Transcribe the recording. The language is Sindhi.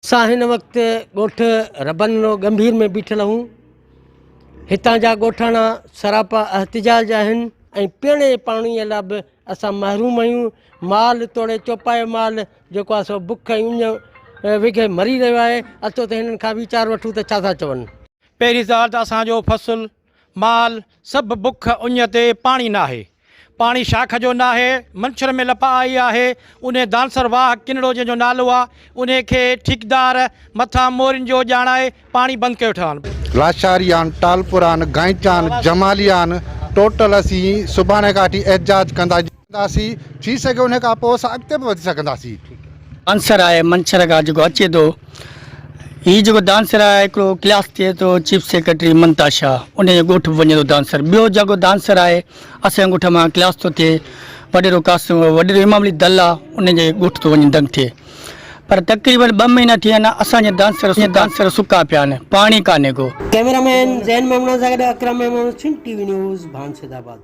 اسان هن وقت ڳوٺ ربنو ڳنڀير ۾ بيٺل آهيون. هتان جا ڳوٺاڻا سراپا احتجاج آهن ۽ پيئڻ جي پاڻي لاء به اسان محروم آهيون. مال توڙي چوپايو مال جيڪو آهي سو بک ۽ اڃ وگهي مري رهيو آهي. اچو ته هنن کان ويچار وٺون ته ڇا ٿا چون. پهرين ڳالهه ته اسان جو فصل مال سڀ بک اڃ تي پاڻي ناهي. پاڻي شاخ جو ناهي، منڇر ۾ لپ آئي آهي، انهي دانسر واهه ڪنڙو جنهن جو نالو آ، انهي کي ٺيڪدار مٿان مورين جو ڄاڻائي پاڻي بند ڪيو ٺهان. لاشاري آن، ٽالپر آن، گائنچ آن، جمالي آن، ٽوٽل اسين سڀاڻي کان وٺي احتجاج ڪندا. ڪنداسين، ٿي سگهي ان کان پوء اسان اڳتي به وڌي سگهنداسين. دانسر آهي منڇر کان جيڪو اچي ٿو هي جيڪو دانسر آهي هڪڙو ڪلاس ٿئي ٿو چيف سيڪريٽري منتا شاهه ان جي ڳوٺ به وڃي ٿو دانسر ٻيو جيڪو دانسر آهي اسان جي ڳوٺ مان ڪلاس ٿو ٿئي وڏيرو قاسم وڏيرو امام علي دل آ ان جي ڳوٺ ٿو وڃي دنگ ٿئي پر تقريبن ٻه مهينا ٿي ويا آهن اسان جا دانسر دانسر سڪا پيا آهن پاڻي ڪانهي ڪو. ڪئميرا مين زين ميمڻ سان گڏ Akram Memon Sindh T V news Bhan Saidabad.